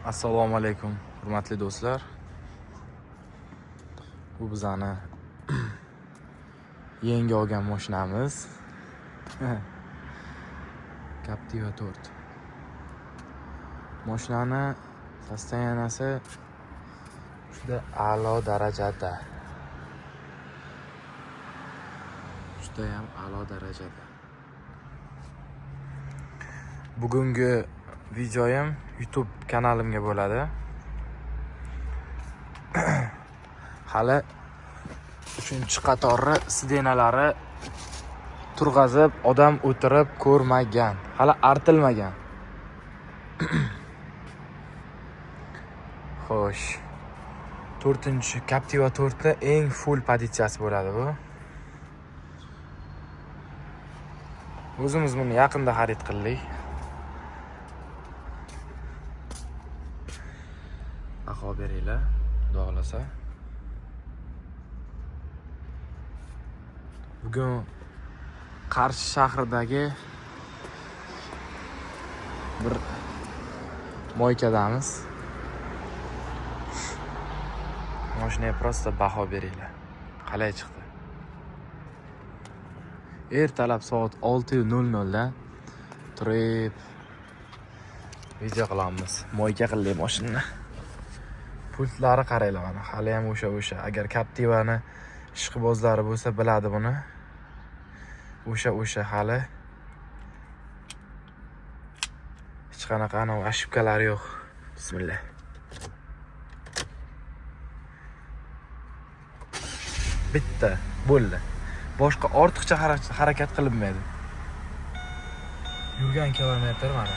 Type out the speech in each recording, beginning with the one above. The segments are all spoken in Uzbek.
Assalomu alaykum, hurmatli do'stlar. Bu bizani yangi olgan mashinamiz. Captiva 4. Mashinani состояния si juda a'lo darajada. Juda ham a'lo darajada. Bugungi videoyim YouTube kanalimga bo'ladi. Hali 3-qatorni сиденья lari turg'azib, odam o'tirib ko'rmagan. Hali artilmagan. Xo'sh. 4-chi Captiva 4 ni eng full pozitsiyasi bo'ladi bu. O'zimiz buni yaqinda xarid qildik. Baho beringlar, xudo xohlasa. Bugun Qarshi shahridagi bir moykadamiz. Mashinaga просто baho beringlar. Qalay chiqdi? Ertalab soat 6:00 da turib video qilamiz. Moyka qildik mashinani. Pultlari qaranglar mana, hali ham o'sha. Agar Captivani ishqibozlari bo'lsa biladi buni. O'sha hali hech qanaqa anavi ошибка lari yo'q. Bismillah. Bitta bo'ldi. Boshqa ortiqcha harakat qilinmaydi. Yurgan kilometr mana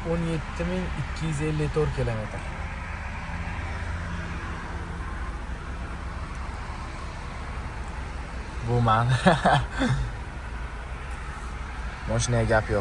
17 254 kilometr. Bu man. Mashinaga gap yo'q.